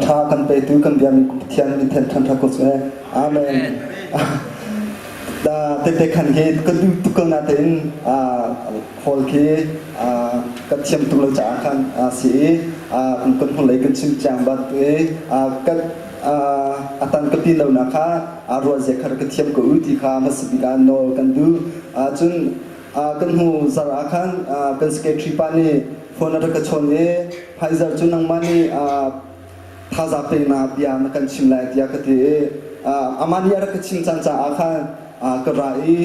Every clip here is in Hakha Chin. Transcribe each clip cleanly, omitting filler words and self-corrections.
Tha kan petu kan biami Pathian min then than tha ko cu eh. Amen. Da tete khan hi ka duh tuk ko natein hall khi ka thiam tuk lo caah khan si i kan hnulei kan chim ciang bat i kan atan ka pin lo nak kha ruah zia kha ka thiam ko u ti kha hmasa bik ah nawl kan duh. Cun kan hnu zarh ah khan kan secretary pa nih phone a rak ka chawn i Pfizer cu nangmah nih thazaang peknak bia na kan chim lai tiah ka ti i amah nih a rak ka chim cang caah khan ka ra i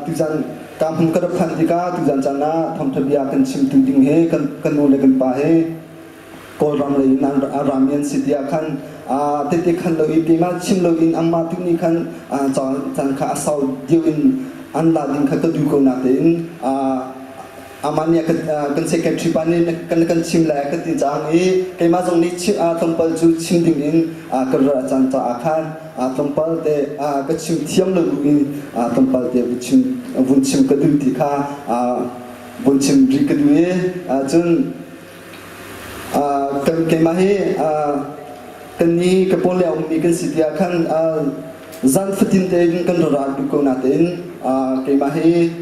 tuzan ka hmun ka rak phanh tikah tuzan caan ah thawngṭha bia kan chimtu ding hi kan nu le kan pa hi Kawlram lei in a rami an si tiah khan tete khan lo i keimah chim loin anmah tu nih khan caan kha a sau deuh in an la ding kha ka duh ko natein amah nih kan secretary pa nih kan kan chim lai ka ti cang i keimah zong nih tlawmpal cu chim ding in ka ra cang caah khan tlawmpal te ka chim thiam lo in tlawmpal te chim vun chim ka duh ti kha vun chim rih ka duh i cun Keimah hi kannih ka pawl le a ummi kan si tiah khan zan fatin tein kan ra ral duh ko natein keimah hi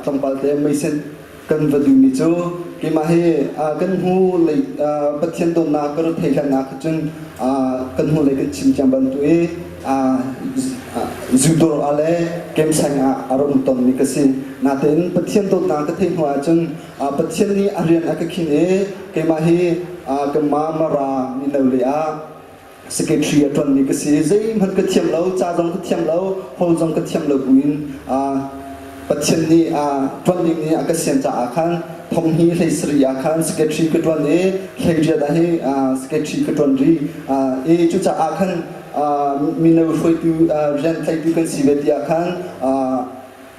tlawmpal te meisen kan va duhmi cu keimah hi kan hnu lei Pathian dawtnak ka rat thei hlannak cun kan hnu lei kan chim ciam bantuk i zudawr ah le kemseng ah a rak um tonmi ka si. Natein Pathian dawtnak ka theih hnu ahcun Pathian nih a rian a ka khinh i keimah hi kanmah Mara mino lei ah secretary a ṭuanmi ka si. Zeihmanh ka thiam lo, ca zong ka thiam lo, hall zong ka thiam lo buin Pathian nih ṭuan ding nih a ka sian caah khan thong hi hlei sarih ah khan secretary ka ṭuan i hlei riat ah hi secretary ka ṭuan rih. I cucaah khan mino hruaitu rian tlaitu kan si ve tiah khan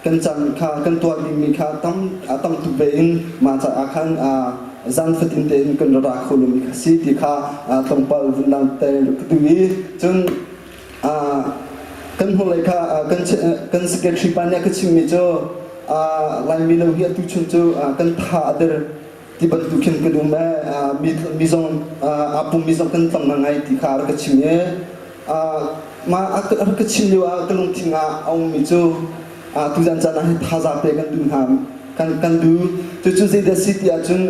kan caan kha kan tuah dingmi kha tam a tam tuk ve in mah caah khan zan fatin tein kan ra kho lomi kha si ti kha tlawmpal vun langhter ka duh i cun kan hnulei kha kan kan secretary pa nih a ka chimmi cu Laimi lo hi atu chung cu kan tha a der ti bantuk khin kan um ee mi zong aa pummi zong kan tam ngai ti kha a rak ka chim i mah a rak ka chim lio ah ka lungthin ah a ummi cu tuzan caan ah hin thazaang pe kan duh hna kan kan duh cucu zeidah si ti ahcun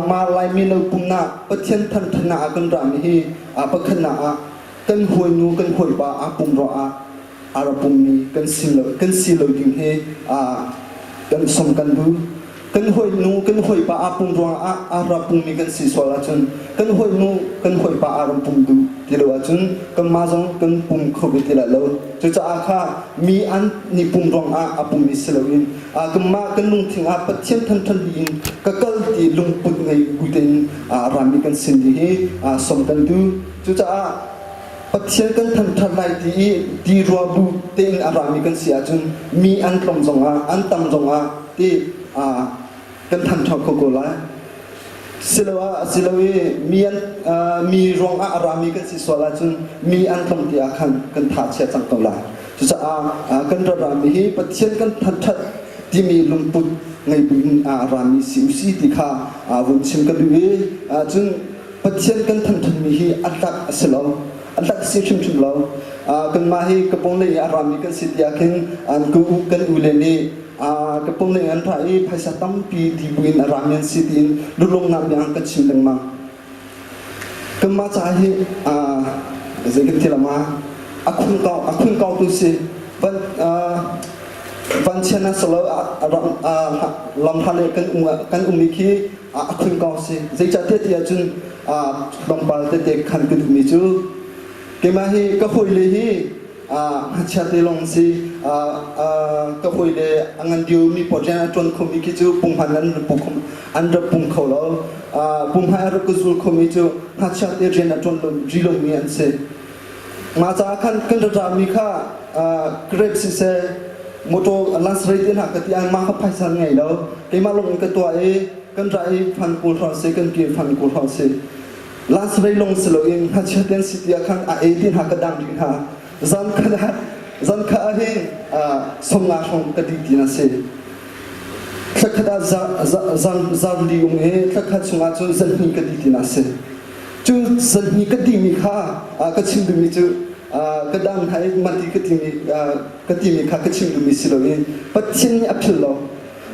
mah Laimi lo pumnak Pathian thangthatnak ah kan rami hi pakhatnak ah kan hawinu kan hawipa aa pum ruah ah a ra pummi kan si lo kan si lo ding hi kan som kan duh kan hawinu kan hawipa aa pum ruangah aa ra pummi kan si sual ahcun kan hawinu kan hawipa aa ram pum duh ti lo ahcun kanmah zong kan pum kho ve ti lai lo. Cucaah kha mi an ni pum ruangah a pummi si loin kanmah kan lungthin ah Pathian thanṭhan in ka kal ti lungput ngei bu tein rami kan sin ding hi som kan duh. Cucaah Pathian kan thangṭhat lai ti i ti rua bu tein a rami kan si ahcun mi an tlawm zongah an tam zongah ti kan thangṭhat kho ko lai. Siloah asilo i mi an mi ruangah a rami kan si sual ahcun mi an tlawm ti ah khan kan tha chia cang ko lai. Cucaah kan ra rami hi Pathian kan thangṭhat timi lungput ngei buin a rami si usih ti kha vun chim ka duh i cun Pathian kan thangṭhatmi hi a tlak a si lo. A tlak si hrimhrim lo. Kanmah hi ka pawng lei i a rami kan si tiah khin an ka u kan u le nih ka pawng lei an ra i phaisa tampi ti buin a rami an si tiin lulungnak bia an ka chim lengmang. Kanmah caah hi zei kan ti lama a khung kau a khung kau tu si van vanchian a salo lam hla le kan um kan ummi khi a khun ko si. Zeicahtiah ti ahcun tlawmpal tete khan ka duhmi cu keimah hi ka hawile hi ngakchia te lawng si. Ka hawile a ngan diomi pawl rian a ṭuan khomi khi cu punghman an rak an rak pung kho lo. Punghman an rak ka zul khomi cu ngakchia te rian a ṭuan rih lomi an si. Mah caah khan kan rak rami kha grape siseh motor lansarei te hna ka ti ah mah kha phaisa ngei lo. Keimah lawng in ka tuah i kan ra i fan kul hrawng si kan kir fan kul hrawng si. Lansarei lawng si loin ngakchia te an si ti ah khan a ei ti hna ka dang rih hna. Zan khat ah zan khat ah hin 50 hrawng ka dih ti na si. Thlakhat ah zan li um i thlakhat chungah cun zan hnih ka dih ti na si. Cu. Cu zanhni ka timi kha ka chim duhmi cu ka dang hna i mati ka timi ka timi kha ka chim duhmi si loin Pathian nih a philh lo.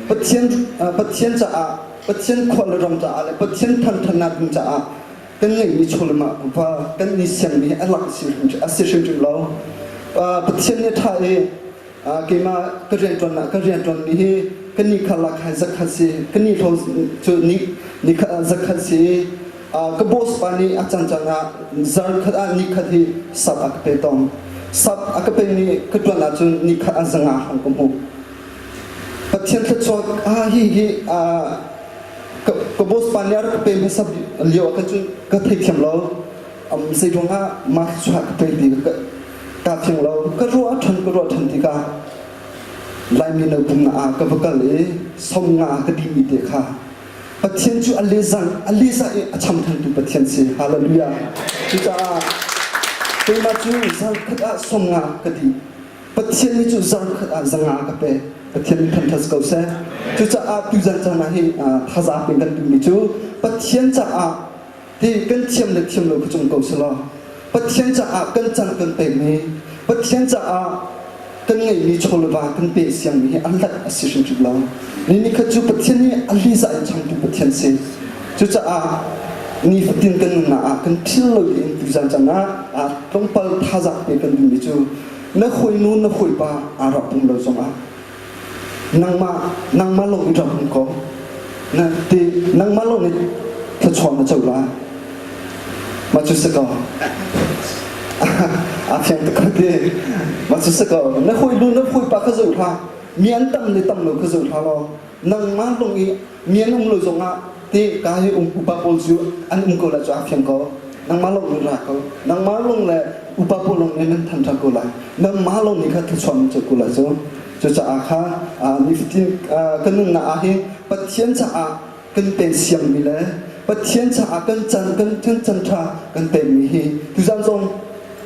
Pathian Pathian caah Pathian khua le ram caah le Pathian thangṭhatnak ding caah kan ngeihmi chawlem ah va kan ni siangmi hi a lak a si hrimhrim lo. Pathian nih a ṭha i keimah ka rianṭuan ah ka rianṭuanmi hi ka ni kha lak hai zakhat si ka ni hlo cu ni ni kha zakhat si ka boss pa nih a can can ah zar khat ah ni khat hi sap a ka pe tong sap a ka pe ni ka ṭuan ahcun ni khat ah zanga hong ka hmu Pathian thluachuak ah hi hi ka boss pa nih a rak ka pe hmasa lio ah khan cun ka theithiam lo zei ruangah mah thluachuah ka pe ti ka fiang lo ka ruah ṭhan ka ruah ṭhan tikah Laimi no pumnak ah ka va kal i somnga ka dihmi te kha Pathian cu a lezang a lezah i a cham thantu Pathian si hallelujah cucaah keimah cu zarkhat ah somnga ka dih Pathian nih cu zarkhat ah zanga ka pe Pathian nih thangṭhat ko seh cucaah tuzan caan ah hi thazaang pe kan duhmi cu Pathian caah Hi kan thiam le thiam lo kha cung ko selaw Pathian caah kan can kan pekmi Pathian caah kan ngeihmi chaw le va kan pe siangmi hi an lat a si hrimhrim lo. Ni ni khat cu Pathian nih a liza in changtu Pathian si. Cucaah nifatin kan nunnak ah kan phil lo ding tuzan cang ah tlawmpal thazaang pe kan duhmi cu na hawinu na hawipa aa rak pum lo zongah nangmah nangmah lawng i rak um ko na ti nangmah lawng nih thluachuah na co lai mah cu si ko a fiang tuk ko ti mah cu si ko na hawi nu na hawi pa kha zoh hlah mi an tam le tam lo kha zoh hlah law nangmah lawng i mi an um lo zongah ti ka hi um upa pawl cu an um ko lai cu a fiang ko nangmah lawng nih ra ko nangmah lawng le upa pawl lawng nih nan than ko lai nangmah lawng nih kha thluachuah nan co ko lai cu cucaah kha nifatin kan nunnak ah hin Pathian caah kan pen siangmi le Pathian caah kan can kan kan can tha kan pekmi hi tuzan zong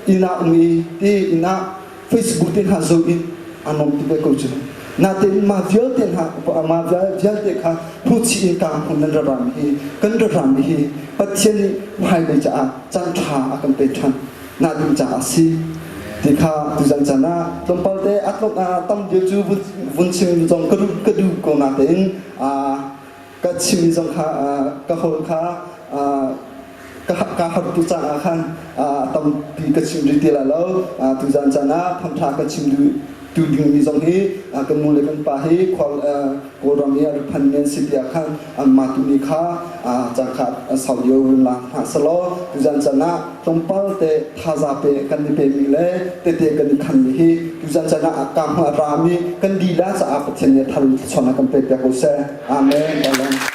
inn ah um i ti inn ah Facebook te hna zoh in a nom tuk ve ko cu natein mah vialte hna mah vialte kha phuchih in ka hmun nan ra rami hi kan ra rami hi Pathian nih hmailei caah caan ṭha a kan pek ṭhan na ding caah a si ti kha tuzan caan ah tlawmpal te a tlawm tam deuh cu vun chim zong ka duh ka duh ko natein ka chimmi zong kha ka hawl kha ka har tu caah khan tampi ka chim rih ti lai lo tuzan caan ah thamtha ka chim tu dingmi zong hi kan nu le kan pa hi khual Kawlram i a phan men si tiah khan anmah tu nih kha cangkha sau lio run la hna selaw tuzan caan ah tlawmpal te thaza pe kan i pemi le tete kan i khanmi hi tuzan caan ah ka hma rami kan lila caah Pathian nih thal chon a kan pek piak ko seh amen. Amen.